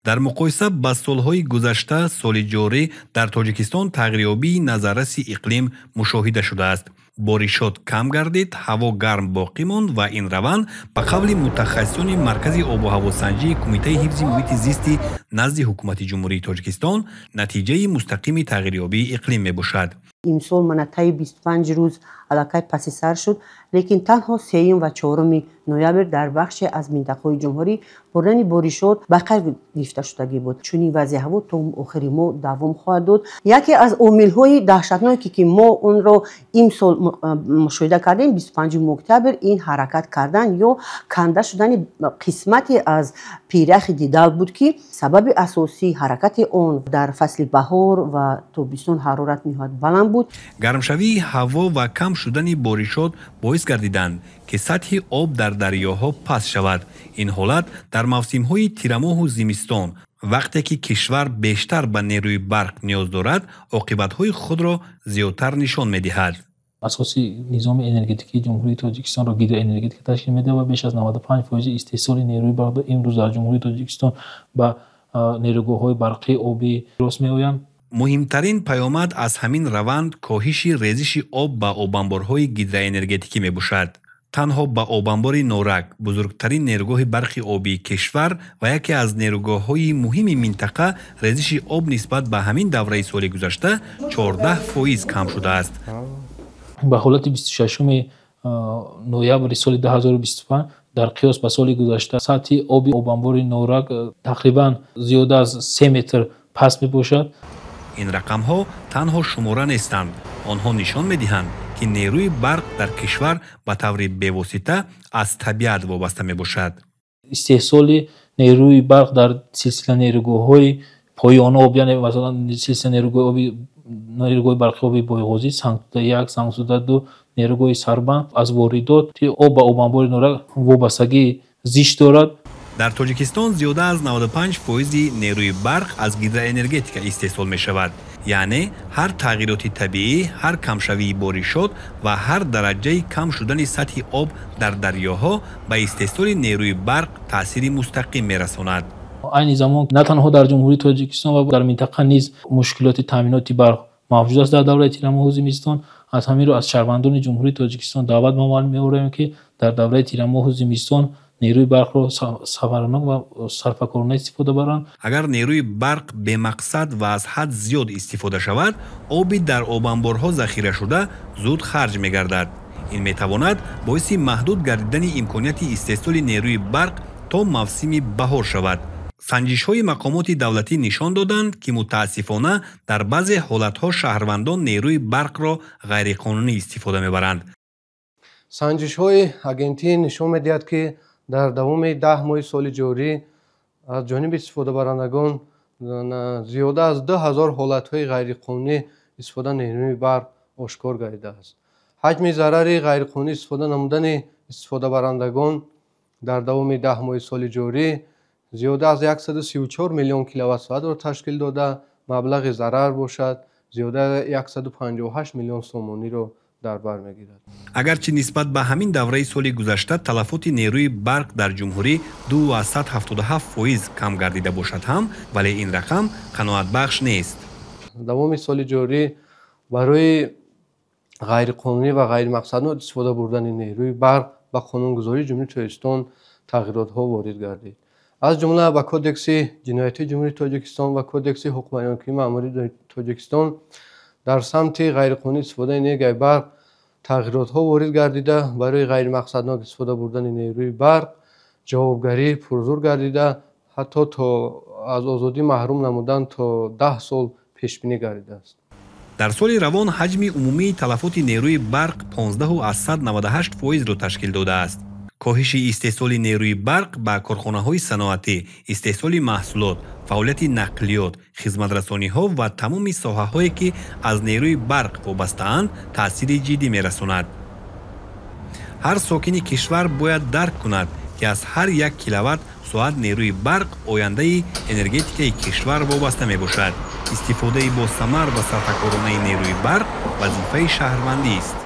Дар муқоиса ба солҳои гузашта, соли ҷорӣ дар Тоҷикистон тағйирёбии назарраси иқлим мушоҳида шудааст. Боришот кам гардид, ҳаво гарм боқӣ монд ва ин раванд ба қавли мутахассисони Маркази обу ҳавосанҷии Кумитаи ҳифзи муҳити зисти назди Ҳукумати Ҷумҳурии Тоҷикистон натиҷаи мустақими тағйирёбии иқлим мебошад. Имсол мана таи 25 рӯз аллакай паси сар шуд, лекин танҳо 3 ва 4 ноябр дар бахше аз минтақаҳои ҷумҳурӣ бордани боришот ба қайд гирифта шудагӣ буд. Чунин вазъи ҳаво то охири моҳ давом хоҳад дод. Яке аз омилҳои даҳшатноке, ки мо онро имсол мушоҳида кардем, 25 октябр ин ҳаракат кардан ё канда шудани қисмате аз пиряхи Дидал буд, ки сабаби асосии ҳаракати он дар фасли баҳор ва тобистон ҳарорат ниҳоят баланд буд. Гармшавии ҳаво ва кам шудани боришот боис гардиданд, ки сатҳи об дар дарёҳо паст шавад. Ин ҳолат дар мавсимҳои тирамоҳу зимистон, вақте ки кишвар бештар ба нерӯи барқ ниёз дорад, оқибатҳои худро зиёдтар нишон медиҳад. Асоси низоми энергетикии Ҷумҳурии Тоҷикистонро гидроэнергетика ташкил медиҳад ва беш аз 95% истеҳсоли нерӯи барқ имрӯз дар Ҷумҳурии Тоҷикистон ба нерӯгоҳҳои барқии обӣ рост меоянд. Муҳимтарин паёмад аз ҳамин раванд коҳиши резиши об ба обанборҳои гидроэнергетикӣ мебошад. Танҳо ба обанбори Норак, бузургтарин нерӯгоҳи барқи обии кишвар ва яке аз нерӯгоҳҳои муҳими минтақа, резиши об нисбат ба ҳамин давраи соли гузашта 14% кам шудааст. Ба ҳолати 26 ноябри соли 2025 дар қиёс ба соли гузашта сатҳи оби обанбори Норак тақрибан зиёда аз 3 метр паст мебошад. Ин рақамҳо танҳо шумора нестанд. Онҳо нишон медиҳанд, ки нерӯи барқ дар кишвар ба таври бевосита аз табиат вобаста мебошад. Истеҳсоли нерӯи барқ дар силсила нерӯгоҳҳои поёноб, яъне масалан силсила нерӯгоҳи барқи оби Бойғозӣ, Сангтуда 1, Сангтуда 2, нерӯгоҳи Сарбанд аз воридоти об ба обанбори Норак вобастагии зишт дорад. Дар Тоҷикистон зиёда аз 95% нерӯи барқ аз гидроэнергетика истеҳсол мешавад. Яъне ҳар тағйироти табиӣ, ҳар камшавии боришот ва ҳар дараҷаи кам шудани сатҳи об дар дарёҳо ба истеҳсоли нерӯи барқ таъсири мустақим мерасонад. Айни замон на танҳо дар Ҷумҳурии Тоҷикистон ва дар минтақа низ мушкилоти таъминоти барқ мавҷуд аст дар давраи тирамоҳу зимистон. Аз ҳамин рӯ аз шаҳрвандони Ҷумҳурии Тоҷикистон даъват ба амал меорем, ки дар давраи тирамоҳу зимистон нерӯи барқро самаранок ва сарфакорона истифода баранд. Агар нерӯи барқ бемақсад ва аз ҳад зиёд истифода шавад, оби дар обанборҳо захира шуда зуд харҷ мегардад. Ин метавонад боиси маҳдуд гардидани имконияти истеҳсоли нерӯи барқ то мавсими баҳор шавад. Санҷишҳои мақомоти давлатӣ нишон доданд, ки мутаассифона дар баъзе ҳолатҳо шаҳрвандон нерӯи барқро ғайриқонунӣ истифода мебаранд. Санҷишҳои агентӣ нишон медиҳад, ки дар давоми 10 моҳи соли ҷорӣ аз ҷониби истифодабарандагон зиёда аз 2000 ҳолатҳои ғайриқонунӣ истифода нерӯи барқ ошкор гардидааст. Ҳаҷми зарари ғайриқонунӣ истифода намудани истифодабарандагон дар давоми 10 моҳи соли ҷорӣ зиёда аз 134 миллион киловатт-соатро ташкил дода, маблағи зарар бошад зиёда 158 миллион сомониро дар бар мегирад. Агарчи нисбат ба ҳамин давраи соли гузашта талафоти нерӯи барқ дар ҷумҳурӣ 2,77% кам гардида бошад ҳам, вале ин рақам қаноатбахш нест. Давоми соли ҷорӣ барои ғайриқонунӣ ва ғайримақсаднок истифода бурдани нерӯи барқ ба қонунгузории Ҷумҳурии Тоҷикистон тағйиротҳо ворид гардид. Аз ҷумла ба Кодекси ҷиноятии Ҷумҳурии Тоҷикистон ва Кодекси ҳуқуқвайронкунии маъмурии Тоҷикистон дар самти ғайриқонунӣ истифодаи энергияи барқ тағйиротҳо ворид гардида, барои ғайримақсаднок истифода бурдани нерӯи барқ ҷавобгарӣ пурзур гардида, ҳатто то аз озодӣ маҳрум намудан то 10 сол пешбинӣ гардидааст. Дар соли равон ҳаҷми умумии талафоти нерӯи барқ 15,98%-ро ташкил додааст. Коҳиши истеҳсоли нерӯи барқ ба корхонаҳои саноатӣ, истеҳсоли маҳсулот, фаъолияти нақлиёт, хизматрасониҳо ва тамоми соҳаҳое, ки аз нерӯи барқ вобастаанд, таъсири ҷиддӣ мерасонад. Ҳар сокини кишвар бояд дарк кунад, ки аз ҳар як киловатт соат нерӯи барқ ояндаи энергетикаи кишвар вобаста мебошад. Истифодаи босамар ва сарфакоронаи нерӯи барқ вазифаи шаҳрвандист.